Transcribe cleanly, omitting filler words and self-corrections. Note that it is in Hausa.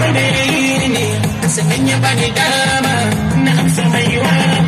Wanda ya yi ni, sannan ya bani dama na amsa mai waka.